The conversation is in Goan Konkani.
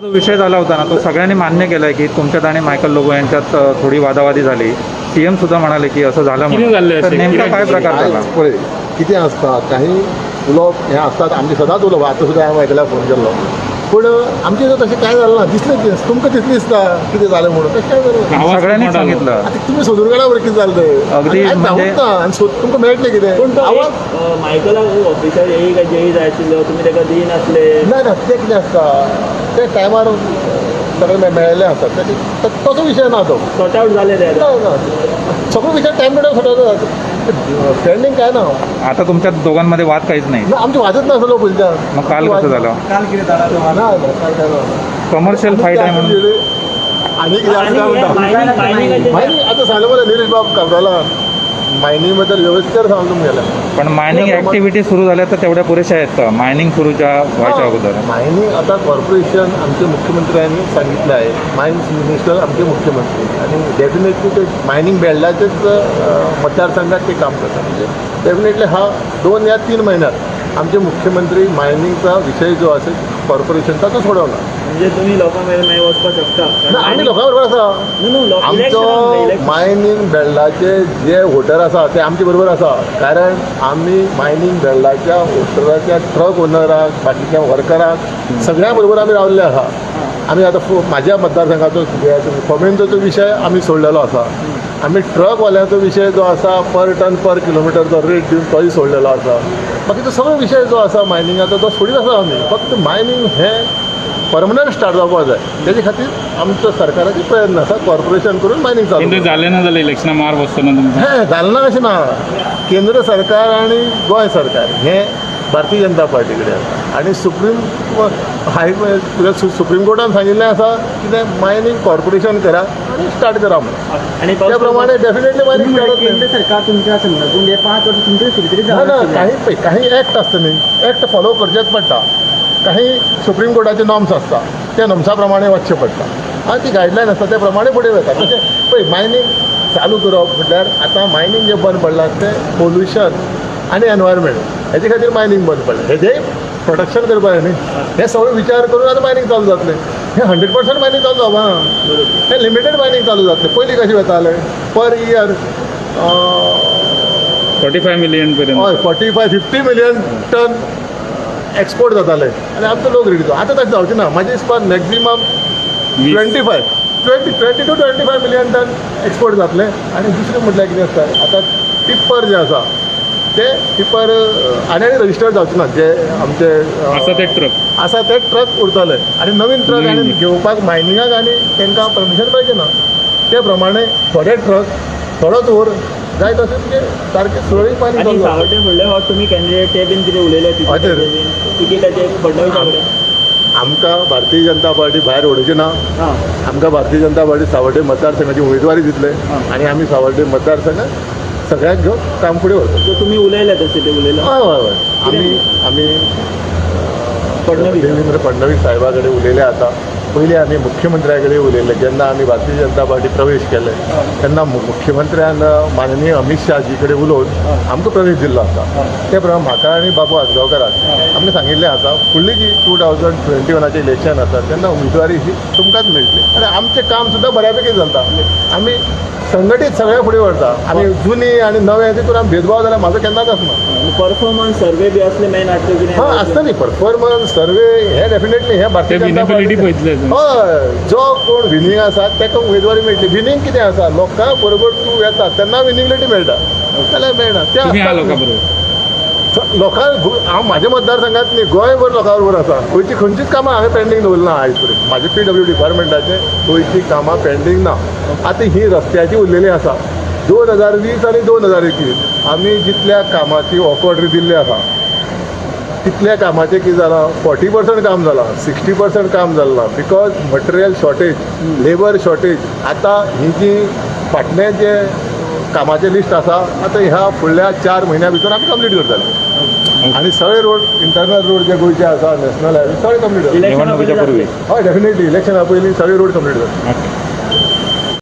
जो विषय झाला होता ना, तो सगळ्यांनी मान्य केलाय की तुमच्यात आणि मायकल लोबो यांच्यात थोडी वादावादी झाली. सीएम सुद्धा म्हणाले की असं झालं किती म्हणून. झालं तर असेल? नेमका काय प्रकार झाला? आयज पळय कितें आसता, काही उलोवप हें आसतात आमचें, सदांच उलोवप. आतां सुद्दां हांवें मायकलाक फोन केल्लो, पूण आमचें तशें कांय जालें ना. दिसलें तें तुमकां तितलें दिसता कितें जालें म्हणून, तशें कांय जालें ना. आवाज सगळ्यांनी खूप मोठा आलो. सांगितलं. आतां तुमी सोदून काडा बरें कितें जालें तें. अगदी आनी म्हणजे- जावूंक ना आनी सोद तुमकां मेळटलें कितें पूण तो आवाज. एक, मायकलाक ऑफिसर येई काय जेई जाय आशिल्लो, तुमी ताका दिनासले. ना ना, तें कितें आसता, ते टायमार सगळें मेळिल्लें आसता. तसो विशय ना तो. सॉर्ट आउट जाले ते ना आतां. ना, सगळो विशय टायम टू टायम सगळो जाता, पेंडींग काय ना. आता तुमच्या दोघांमध्ये वाद काहीच नाही? ना, आमची वाजत नासलो पयलींच्यान. मग काल कसं झालं? ना ना, काल काय ना. कमर्शियल फाईट आहे म्हणून. आनी कितें आसा आनी काय म्हणटा. मायनिंग मायनिंगाचें मायनिंग आतां सांगलें मरे निलेश बाब काब्राला, मायनिंग बद्दल व्यवस्थित सांगलो तुमगेलें. पण मायनिंग ऍक्टिव्हिटी सुरू झाल्या तर तेवढ्या पुरेशा आहेत का, मायनिंग सुरूच्या व्हायच्या अगोदर? मायनिंग आता कॉर्पोरेशन आमचे मुख्यमंत्र्यांनी सांगितलं आहे, मायन्स मिनिस्टर आमचे मुख्यमंत्री आणि डेफिनेटली ते मायनिंग बेल्डाचेच मतदारसंघात ते काम करतात. म्हणजे डेफिनेटली हा 2 या 3 महिन्यात आमचे मुख्यमंत्री मायनिंगचा विषय जो असेल कॉर्पोरेशनचा तो सोडवणार. म्हणजे तुम्ही लोकां मेरेन मागीर वचपाक शकता? ना, आमी लोकां बरोबर आसा. न्हू न्हू, आमचो मायनिंग बेल्डाचे जे वोटर आसा ते आमचे बरोबर आसा, कारण आमी मायनिंग बेल्डाच्या वोटराच्या ट्रक ओनराक, बाकीच्या वर्कराक, सगळ्यां बरोबर आमी रावल्ले आसा. आमी आतां म्हाज्या मतदारसंघाचो फोमेंचो विशय आमी सोडलेलो आसा. आमी ट्रकवाल्यांचो विशय जो आसा पर टन पर किलोमिटरचो रेट दिवन तोय सोडलेलो आसा. बाकीचो सगळो विशय जो आसा मायनिंगाचो तो सोडीत आसा आमी. फक्त मायनिंग हें परमनंट स्टार्ट जावपाक जाय, तेजे खातीर आमचो सरकाराचे प्रयत्न आसा कॉर्पोरेशन करून मायनिंग चालू पण ते करपाक. झाले ना झाले, इलेक्शना मार बसतो ना तुमचा. हें जालें ना अशें ना. केंद्र सरकार आनी गोंय सरकार हें भारतीय जनता पार्टी कडेन आसा आनी सुप्रीम हाय सुप्रीम कोर्टान सांगिल्लें आसा कितें मायनिंग कॉर्पोरेशन करा आनी स्टार्ट करा म्हणून. आनी त्या प्रमाणे डेफिनेटली मायनिंग स्टार्ट जातलें. केंद्र सरकार तुमच्या संदर्भात हे 5 वर्ष तुमचे सुरू तरी ना जावं ना, आशिल्लें. काही पळय, काही एक्ट आसता न्ही, एक्ट फॉलो करचेच पडटा. काही सुप्रीम कोर्टाचे नॉर्म्स आसता, त्या नॉर्म्सा प्रमाणे वचचें पडटा आनी ती गायडलायन आसता त्या प्रमाणे फुडें वता. तशें पळय, मायनींग चालू करप म्हटल्यार आतां मायनींग जें बंद पडलां तें पोल्युशन आनी एनवायरमेंट हेजे खातीर मायनींग बंद पडलें. हेजेय प्रोटेक्शन करपाक जाय न्ही. हे सगळे विचार करून आतां मायनींग चालू जातलें. हें 100% मायनींग चालू जावपा, हें लिमिटेड मायनींग चालू जातलें. पयलीं कशें वतालें पर इयर? 45 मिलियन पर्यंत. हय, 45-50 मिलियन टन एक्सपोर्ट जाताले आनी आमचो लोक रेडी. आतां तशें जावचें ना. म्हाजे हिसपान maximum 20. 25, 20, 20 to 25 million ton export जातलें. आनी दुसरें म्हटल्यार कितें आसता, आतां टिप्पर जे आसा ते टिप्पर आनी आनी रजिस्टर्ड जावचे ना जे आमचे आसा ते ट्रक. आसा ते ट्रक उरतले आनी नवीन ट्रक आनी नवीन. घेवपाक मायनिंगाक आनी तांकां परमिशन मेळचें ना. ते प्रमाणे थोडे ट्रक थोडोच वर जाय तशें म्हणजे सारकें सुरळीत पाणी आनी चालू जाता. सावड्डे फुडले फावट तुमी कॅन्डिडेट ते बीन कितें उलयले? हय तर. तिकीटाचे बीन, तिकीटाचे फडणवीसा कडेन. आमकां भारतीय जनता पार्टी भायर उडोवची ना. आमकां भारतीय जनता पार्टी सावर्डे मतदारसंघाची उमेदवारी दितले आनी आमी सावर्डे मतदारसंघात सगळ्यांक घेवन काम फुडें व्हरतले. सो तुमी उलयले तशें ते उलयले? हय हय हय, आमी आमी फडणवीस. देवेंद्र फडणवीस साहेबा कडेन उलयले. आतां पयलीं आमी मुख्यमंत्र्या कडेन उलयले. जेन्ना आमी भारतीय जनता पार्टी प्रवेश केले तेन्ना मुख्यमंत्र्यान माननीय अमीत शहाजी कडेन उलोवन आमकां प्रवेश दिल्लो आसा. ते प्रमाणे म्हाका आनी बाबू आजगांवकाराक आमी सांगिल्लें आसा, फुडली जी 2021चें इलेक्शन आसा तेन्ना उमेदवारी ही तुमकांच मेळटली. आनी आमचें काम सुद्दां बऱ्या पैकी चलता. आमी संघटीत सगळ्या फुडें व्हरता. आमी जुनी आनी नवे तितून आमी भेदभाव जाल्यार म्हाजो केन्नाच आसना. परफॉर्मन्स सर्वे बी असले मेन आसले कितें? हां, आसता न्ही परफॉर्मन्स सर्वे हे डेफिनेटली हे भारतीय ते जनता विनेबिलिटी पार्टी. पळयतले तुम्ही. हय, जो कोण विनींग आसा ताका उमेदवारी मेळटली. विनींग कितें आसा, लोकां बरोबर तूं येता तेन्ना विनिंगलिटी मेळटा, जाल्यार मेळना. ते तुम्ही आसता. हा लोकां बरोबर. लोकां हांव म्हाज्या मतदारसंघात न्ही, गोंयभर लोकां बरोबर आसा. गोंयची खंयचीच कामां हांवें पेंडींग दवरलीं ना आयज पर्यंत. म्हाजे पीडब्ल्यू डिपार्टमेंटाचे गोंयचीं कामां पेंडींग ना. आतां ही रस्त्याची उरलेली आसा. 2020 आनी 2021 आमी जितल्या कामाची ऑफर दिल्ली आसा तितल्या कामाचें कितें जालां, 40% काम जालां, 60% काम जालें ना, because material shortage, labour shortage. आतां ही जी फाटलें जे कामाचें लिस्ट आसा, आतां ह्या फुडल्या 4 म्हयन्या भितर आमी कंप्लीट करतले आनी सगळे रोड, इंटरनल रोड जे गोंयचे आसा, नॅशनल हायवे, सगळे कंप्लीट जातले. इलेक्शना निवडणुकीच्या पयलीं पूर्वी. जातलें. हय, डेफिनेटली इलेक्शना पयलीं सगळे रोड कंप्लीट जातले. ओके.